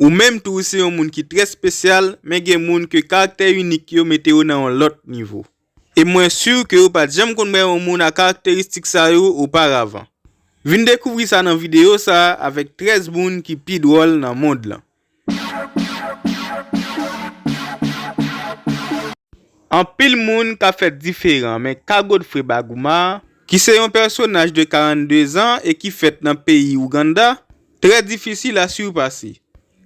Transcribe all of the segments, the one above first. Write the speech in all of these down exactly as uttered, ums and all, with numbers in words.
Ou menm tou se yon moun ki trè espesyal, men gen moun ke karaktè inik yo mete yo nan yon lòt nivo. E mwen si ke ou pa t janm konn wè yon moun a karakteristik sa yo oparavan. Vin dekouvri sa nan videyo sa a avèk trèz moun ki pi dwòl nan mond lan. Anpil moun ka fèt diferan, men ka Godfrey Baguma, ki se yon pèsonaj de karannde zan e ki fèt nan peyi Ouganda, trè difisil a sipase.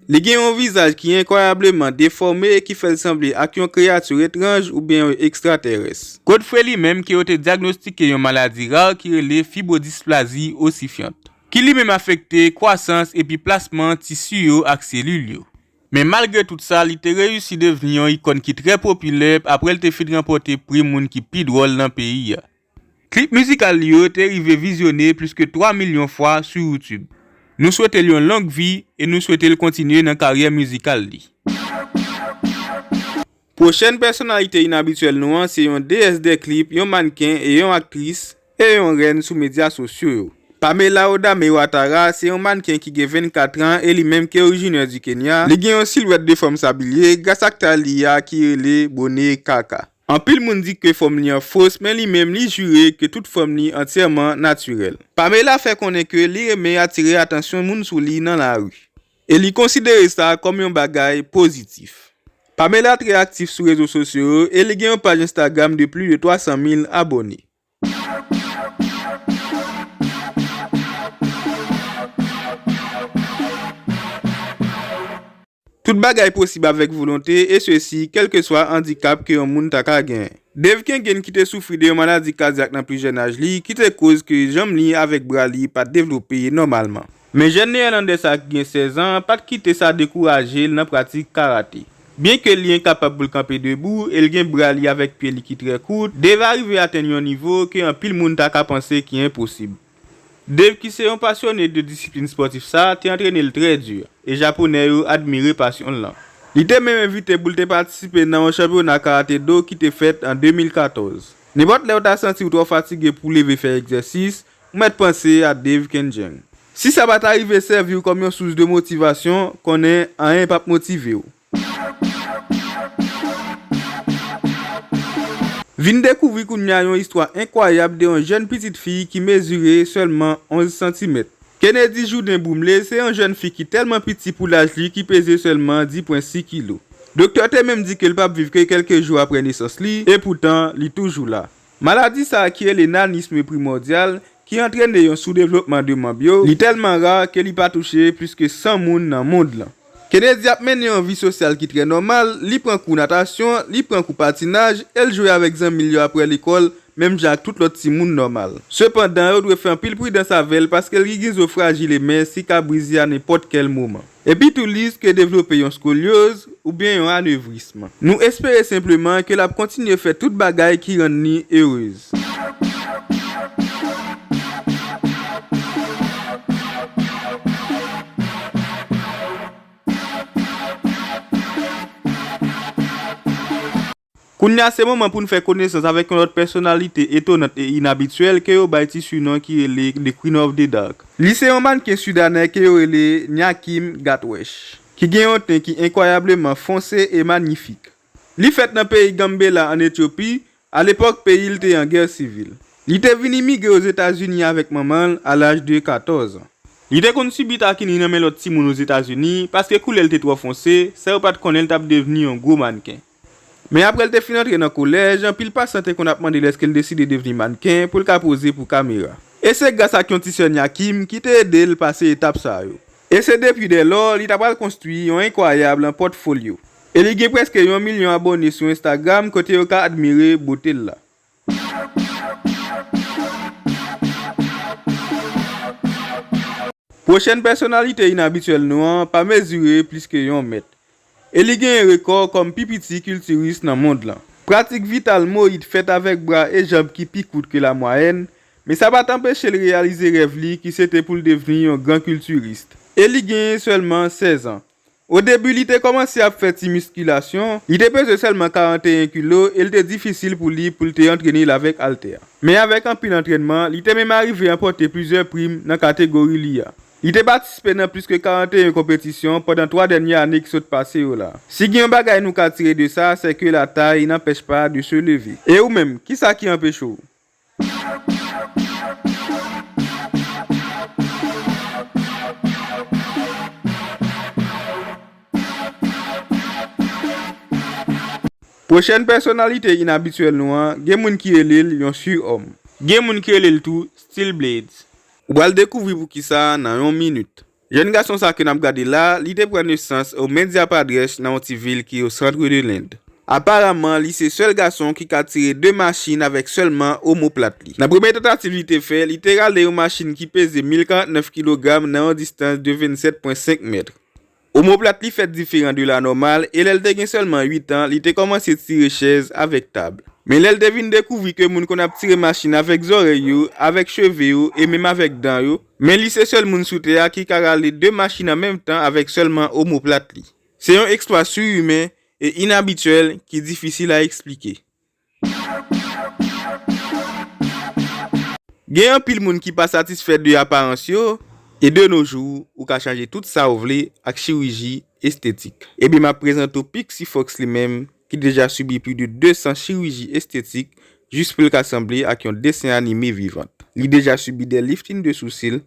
Li gen yon vizaj ki enkwayableman defòme e ki fè l sanble ak yon kreyati etranj oubyen yon ekstratèrès. Godfrey li menm ke yo te dyagnostike yon maladi ra ki rele fibrodisplazi osifyant, ki li menm afekte kwasans epi plasman tisi yo ak selil yo. Men malgre tout sa, li te reyisi devni yon ikòn ki trè popilè apre l te fin ranpòte pri moun ki pi dwòl nan peyi a. Klip mizikal li yo te rive vizyone plis ke twa milyon fwa sou YouTube. Nou swete l yon long vi e nou swete l kontinye nan karyè mizikal li. Pwochèn pèsonalite inabityèl nou an se yon deyès dè klip, yon mannken e yon aktris, e yon rèn sou medya sosyo yo. Pamela Odame Watara se yon mannken ki gen vennkat an e li menm ki orijinè di Kenya. Li gen yon silwèt de fanm sabilye gras ak tay li a ki rele bone kaka. Anpil moun di ke fòm li an fos, men li menm li jire ke tout fòm li antyèman natirèl. Pamela fè konnen ke li renmen atire atansyon moun sou li nan lari. E li konsidere sa kòm yon bagay pozitif. Pamela trè aktif sou rezo sosyo yo e li gen yon paj Instagram de plis de twa san mil abòne. Tout bagay posib avèk volonte, e sesi, kèlkeswa andikap ke yon moun ta ka genyen. Dave Kengen ki te soufri de yon maladi kadyak nan pli jèn aj li, ki te koz ke janm li avèk bra li pa t devlope nòmalman. Men jèn neyèlandè sa ki gen sèz an pa t kite sa dekouraje l nan pratik karate. Byenke li enkapab pou l kanpe debou e l gen bra li avèk pye li ki trè kout, Dave arive atenn yon nivo ke anpil moun ta ka panse ki enposib. Dave, ki se yon pasyone de disiplin spòtif sa, te antrene l trè di, e Japonè yo admire pasyon l lan. Li te menm envite pou l te patisipe nan yon chanpyona karate do ki te fèt an de mil katòz. Nenpòt lè w ta santi w twò fatige pou w leve fè egzèsis, ou mèt panse a Dave Kengen. Si sa pa ta rive sèvi w kòm yon sous de motivasyon, konnen anyen p ap motive w. Vin dekouvri kounye a yon istwa enkwayab de yon jèn pitit fi ki mezire sèlman onz santimèt. Kennedy Jouden Brumley se yon jèn fi ki tèlman piti pou laj li ki peze sèlman dis pwen sis kilo. Doktè te menm di ke l p ap viv ke kèlke jou apre nesans li, e poutan, li toujou la. Maladi sa a ki rele nanisme primòdyal, ki antrene yon soudevlopman de manm yo, li tèlman ra ke li pa touche plis ke san moun nan mond lan. Kennedy ap mennen yon vi sosyal ki trè nòmal, li pran kou natasyon, li pran kou patinaj, e l jwe avèk zanmi l yo apre lekòl, menm jan ak tout lòt timoun nòmal. Sepandan, yo dwe fè anpil pridans avè l paske l gen zo frajil e mens ki ka brize a nenpòt kèl moman. Epi tou, li riske devlope yon skolyoz oubyen yon anevrism. Nou espere senpleman ke l ap kontinye fè tout bagay ki rann li erez. Kounye a, se moman pou n fè konesans avèk yon lòt pèsonalite etonant e inabityèl ke yo bay ti sinon ki rele The Queen of the Dark. Li se yon mannken sidanè ke yo rele Nyakim Gatwesh, ki gen yon ten ki enkwayableman fonse e manyifik. Li fèt nan peyi Gambela, ann Etyopi, alepòk peyi l te an gè sivil. Li te vin imigre Ozetazini avèk manman l a laj de katòz an. Li te konn sibi takini nan men lòt timoun Ozetazini paske koulè l te twò fonse, sa yo pa t konnen l t ap devni yon gwo mannken. Men apre l te fin antre nan kolèj, anpil pasan te konn ap mande l èske l deside devni mannken pou l ka poze pou kamera. E se gras ak yon ti sè Nyakim ki te ede l pase etap sa yo. E se depi dèlò, li ta pral konstwi yon enkwayab pòtfolyo. E li gen prèske yon milyon abòne sou Instagram kote yo ka admire bote l la. Pwochèn pèsonalite inabityèl nou an pa mezire plis ke yon mèt. E li genyen rekò kòm pi piti kiltiris nan mond lan. Pratik vital Moïd fèt avèk bra e janm ki pi kout ke lamwayèn, men sa pa t anpeche l reyalize rèv li ki se te pou l devni yon gran kiltiris. E li genyen sèlman sèz an. O debi, li te kòmanse ap fè ti miskilasyon, li te peze sèlman karanteyen kilo e l te difisil pou li pou l te antrene l avèk altè. Men avèk anpil antrènman, li te menm arive ranpòte plizyè prim nan kategori li a. Li te patisipe nan plis ke karanteyen konpetisyon pandan twa dènye ane ki sot pase yo la. Si gen yon bagay nou ka tire de sa, se ke la taille n'empêche pas de se lever. E ou menm, kisa ki anpeche w? Pwochèn pèsonalite inabityèl nou an, gen moun ki rele l yon surhomme. Gen moun ki rele l tou Steel Blades. Ou pral dekouvri poukisa nan yon minit. Jèn gason sa ke n ap gade la, li te pran nesans o Madhya Pradesh nan yon ti vil ki o sant de Lend. Aparaman, li se sèl gason ki ka tire de machin avèk sèlman omoplat li. Nan premye tantativ li te fè, li te rale yon machin ki peze mil karantnèf kilogram nan yon distans de vennsèt pwen senk mèt. Omoplat li fèt diferan de la nòmal e lè l te gen sèlman uit an, li te kòmanse tire chèz avèk tab. Men lè l te vin dekouvri ke moun konn ap tire machin avèk zòrèy yo, avèk cheve yo e menm avèk dan yo, men li se sèl moun sou tè a ki ka rale de machin an menm tan avèk sèlman omoplat li. Se yon eksplwa sirimen e inabityèl ki difisil a eksplike. Gen anpil moun ki pa satisfè de aparans yo, e de nos jours, ou ka chanje tout sa w vle ak chiriji estetik. Ebyen, m ap prezante w Pixie Fox li menm, ki deja sibi plis de de san chiriji estetik, jis pou l ka sanble ak yon desen anime vivant. Li deja sibi de lifting de sousi l,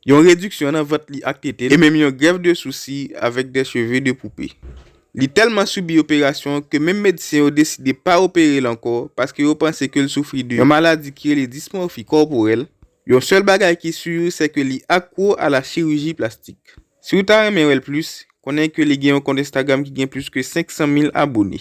yon rediksyon nan vant li ak tete l, e menm yon grèf de sousi avèk de cheve de poupe. Li tèlman sibi operasyon ke menm medsen yo deside pa opere l ankò, paske yo panse ke l soufri de yon maladi ki rele dismòfi kòporèl. Yon sèl bagay ki si, se ke li akwo a la chiriji plastik. Si w ta renmen wè l plis, konnen ke li gen yon kont Instagram ki gen plis ke senk san mil abone.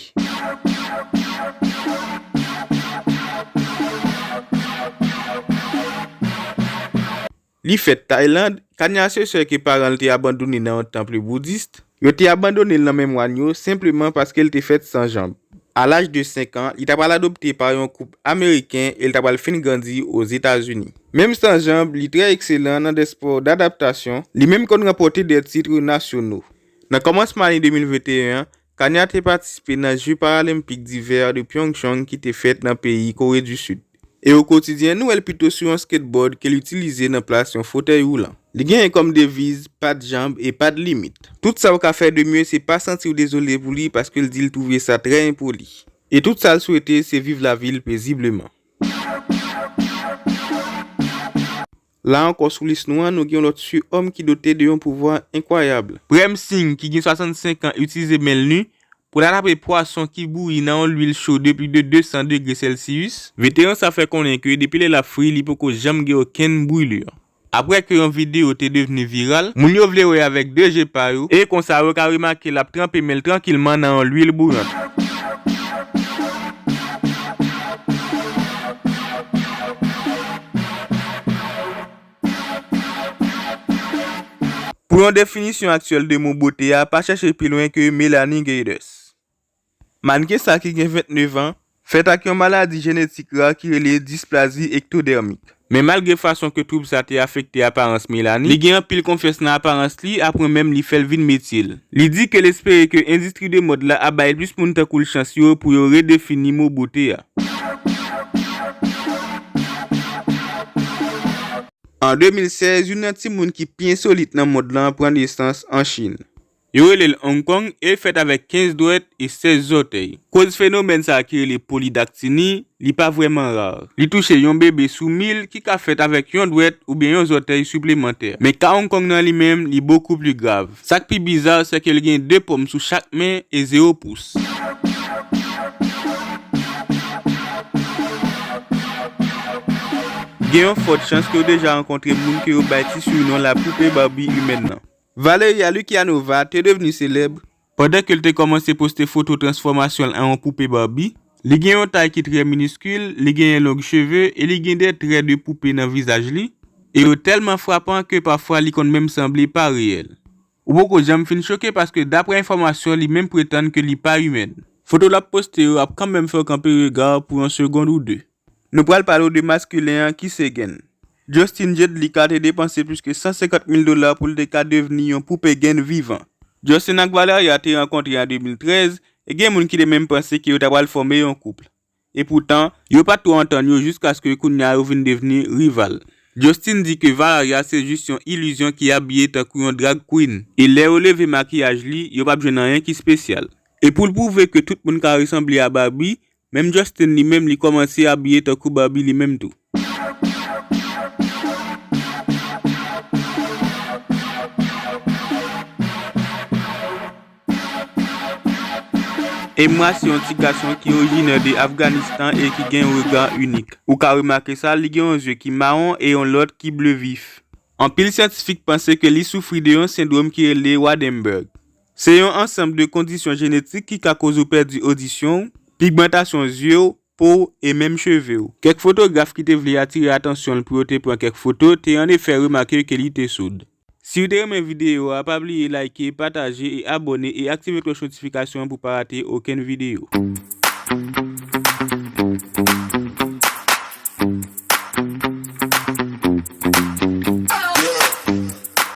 Li fèt Tayland, Kanya se sè ke paran l te abandone nan yon tanp boudis. Yo te abandone l nan men mwàn yo senpleman paske l te fèt san janb. A laj de senk an, li ta pral adopte pa yon koup ameriken e l ta pral fin grandi Ozetazini. Menm san janb, li trè ekselan nan dè spò dadaptasyon, li menm konn ranpòte dè tit nasyono. Nan kòmansman ane de mil venteyen an, Kanya te patisipe nan Je Paralempik d'Hiver de Pyeongchang ki te fèt nan peyi Kore di Sid. E o kotidyen, nou wè l pito sou yon skateboard ke l itilize nan plas yon fotèy woulan. Li genyen kòm deviz, "Pas de jambes et pas de limites." Tout sa w ka fè de mye, se pa santi w dezole pou li, paske l di l twouve sa trè enpoli. E tout sa l swete, se viv lavi l pezibleman. La ankò sou lis nou an, nou gen yon lòt surhomme ki dote de yon pouvwa enkwayab. Prem Singh, ki gen swasannsenk an, itilize men l ni pou l atrape pwason ki bouyi nan yon lwil cho de plis de de san degre Celsius. Veteran sa fè konnen ke depi lè l ap fri, li poko janm gen okenn brilure. Apre ke yon videyo te devni viral, moun yo vle wè avèk de je pa yo, e konsa yo ka remake l ap tranpe men l trankilman nan yon lwil bouyant. Pou yon definisyon aktyèl de mo bote a, pa chèche pi lwen ke Melanie Gaydos. Mannken sa ki gen vennèf an, fèt ak yon maladi jenetik ra ki rele displazi ektodèmik. Men malgre fason ke twoub sa te afekte aparans Melanie, li gen anpil konfyans nan aparans li, apre menm li fè l vin metye l. Li di ke l espere ke endistri de mòd la ap bay plis moun tankou l chans yo pou yo redefini mo bote a. An de mil sèz, youn nan timoun ki pi ensolit nan mond lan pran nesans an Chin. Yo rele l Hong Kong e l fèt avèk kenz dwèt e sèz zòtèy. Koz fenomèn sa a ki rele polidaktini, li pa vrèman ra. Li touche yon bebe sou mil ki ka fèt avèk yon dwèt oubyen yon zòtèy siplemantè. Men ka Hong Kong nan li menm, li bokou pli grav. Sa k pi biza, se ke l gen de pòm sou chak men e zewo pous. Gen yon fòt chans ke w deja rankontre moun ke yo bay ti surnon la poupée Barbie humaine nan. Valeria Lukyanova te devni selèb pandan ke l te kòmanse poste foto transfòmasyon l an yon poupe Barbie. Li gen yon tay ki trè miniskil, li genyen long cheve e li gen de trè de poupe nan vizaj li, e yo tèlman frapan ke pafwa li konn menm sanble pa reyèl. Ou poko janm fin choke paske daprè enfòmasyon li menm pretann ke li pa imèn. Foto l ap poste yo ap kanmenm fè w kanpe rega pou yon segond ou de. Nou pral pale w de maskilen an ki se Gen. Justin Jedlicka te depanse plis ke san senkant mil dola pou l te ka devni yon poupe Gen vivan. Justin ak Valeria te rankontre an de mil trèz e gen moun ki te menm panse ke yo ta pral fòme yon koup. E poutan, yo pa t twò antann yo jiskaske kounye a yo vin devni rival. Justin di ke Valeria se jis yon ilizyon ki abiye tankou yon drag queen, e lè yo leve makiyaj li, yo p ap jwenn anyen ki espesyal. E pou l pwouve ke tout moun ka resanble a Barbie, menm Justin li menm li kòmanse abiye tankou Barbie li menm tou. Emwa se yon ti gason ki orijinè de Afganistan e ki gen yon rega inik. Ou ka remake sa, li gen yon zye ki mawon e yon lòt ki ble vif. Anpil syantifik panse ke li soufri de yon sendwòm ki rele Waardenburg. Se yon ansanm de kondisyon jenetik ki ka koz ou pèdi odisyon w, pigmantasyon zye w, po w e menm cheve w. Kèk fotograf ki te vle atire atansyon l pou yo te pran kèk foto te annefè remake ke li te soud. Si w te renmen videyo a, pa bliye like, pataje e abòne e aktive klòch notifikasyon an pou pa rate okenn videyo.